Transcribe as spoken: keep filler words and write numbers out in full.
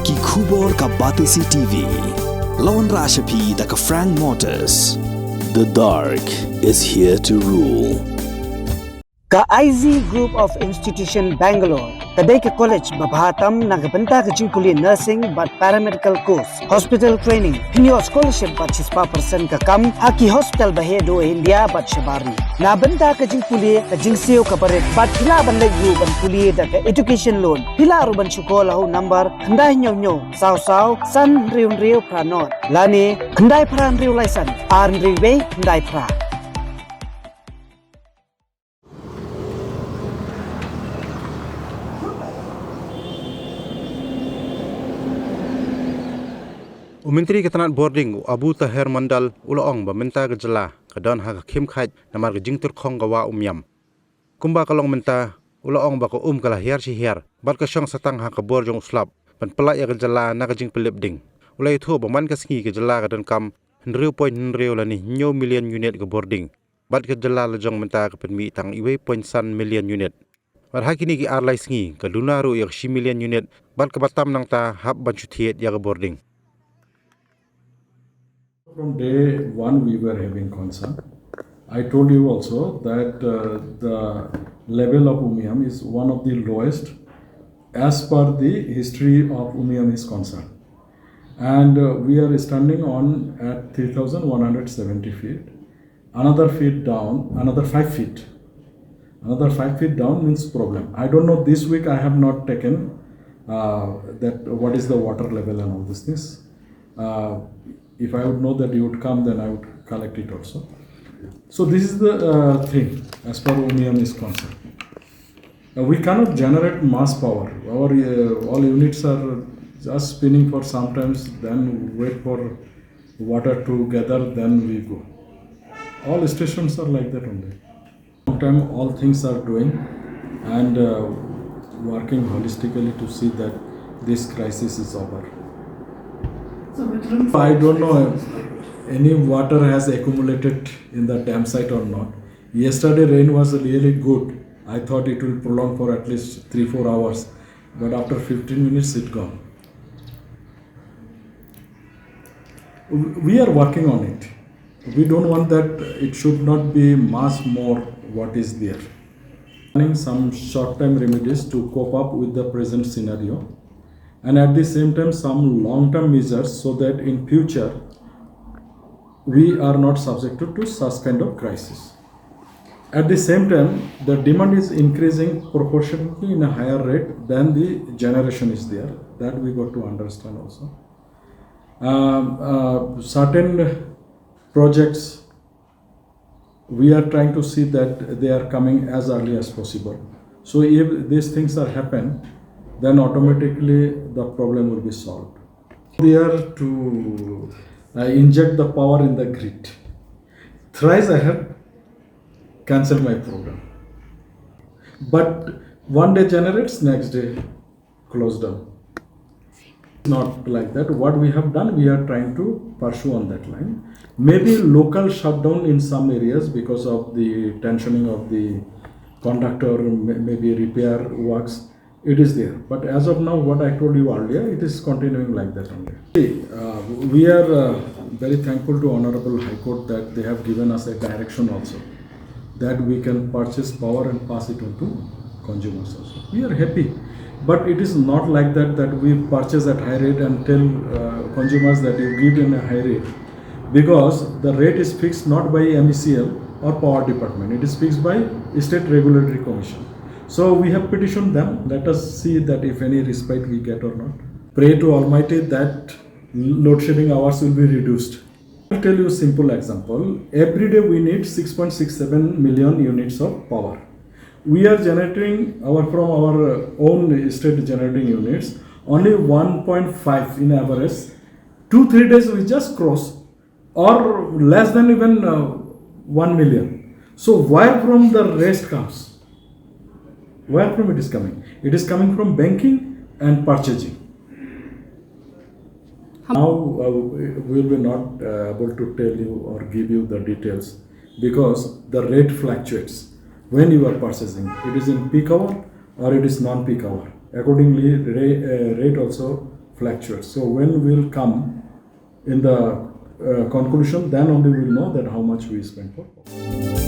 Ki khubor ka Batesi T V. La wanrah sha phi da ka Frank Motors. The dark is here to rule. Ka I Z Group of Institution Bangalore ka dei ka college ba bha tam na ka bynta ka jingpule nursing bad paramedical course, hospital training, pynïoh scholarship bad shispah percent ka kam ha ki hospital ba heh duh India bad shabar ri. Na bynta ka jingpule ka jingsiew ka barit bad phi lah ban leit ruh ban pule da ka education loan. Phi lah ruh ban shu call ha u number khyndai hynñiew hynñiew saw saw san hynriew hynriew phra nod lane khyndai phra hynriew lai san ar hynriew wei khyndai phra. U Myntri ka tnat bording, u Abu Taher Mondal, u la ong ba mynta ka jylla ka don ha ka khim khait namar ka jingtyrkhong ka wah Umiam. Kumba ka long mynta, u la ong ba ka um ka la hiar shi hiar bad ka shong satang ha ka bor jong u slap ban pyllait ïa ka jylla na ka jingpynlip ding. U la ïathuh ba man ka sngi ka jylla ka donkam hynriew point hynriew lane hynñiew million unit ka bording, bad ka jylla la jong mynta ka pynmih tang iwei point san million unit. Bad ha kine ki ar lai sngi ka duna ruh ïa ka shi million unit bad kaba tam nangta hap ban shu thied ïa ka bording. From day one, we were having concern. I told you also that uh, the level of Umiam is one of the lowest as per the history of Umiam is concerned. And uh, we are standing on at three thousand one hundred seventy feet. Another feet down, another five feet. Another five feet down means problem. I don't know, this week I have not taken uh, that what is the water level and all these things. Uh, if I would know that you would come, then I would collect it also. So this is the uh, thing as far Umiam is concerned. Uh, we cannot generate mass power. Our uh, all units are just spinning for sometimes, then wait for water to gather, then we go. All stations are like that only. Long time all things are doing and uh, working holistically to see that this crisis is over. So, I don't know if any water has accumulated in the dam site or not. Yesterday rain was really good. I thought it will prolong for at least three, four hours. But after fifteen minutes, it gone. We are working on it. We don't want that it should not be much more what is there. Planning some short-term remedies to cope up with the present scenario, and at the same time some long-term measures so that in future we are not subjected to such kind of crisis. At the same time, the demand is increasing proportionately in a higher rate than the generation is there. That we got to understand also. Um, uh, certain projects, we are trying to see that they are coming as early as possible. So if these things are happen, then automatically the problem will be solved. They are to uh, inject the power in the grid. Thrice I have cancelled my program. But one day generates, next day closed down. It's not like that. What we have done, we are trying to pursue on that line. Maybe local shutdown in some areas because of the tensioning of the conductor, may- maybe repair works. It is there. But as of now, what I told you earlier, it is continuing like that only. See, uh, we are uh, very thankful to Honorable High Court that they have given us a direction also that we can purchase power and pass it on to consumers also. We are happy. But it is not like that, that we purchase at high rate and tell uh, consumers that you give in a high rate, because the rate is fixed not by M E C L or power department. It is fixed by State Regulatory Commission. So we have petitioned them. Let us see that if any respite we get or not. Pray to Almighty that load shedding hours will be reduced. I'll tell you a simple example. Every day we need six point six seven million units of power. We are generating our from our own state generating units only one point five in average. Two three days we just cross, or less than even uh, one million. So where from the rest comes? Where from it is coming? It is coming from banking and purchasing. Now uh, we will be not uh, able to tell you or give you the details because the rate fluctuates when you are purchasing. It is in peak hour or it is non-peak hour. Accordingly, ra- uh, rate also fluctuates. So when we'll come in the uh, conclusion, then only we'll know that how much we spend for.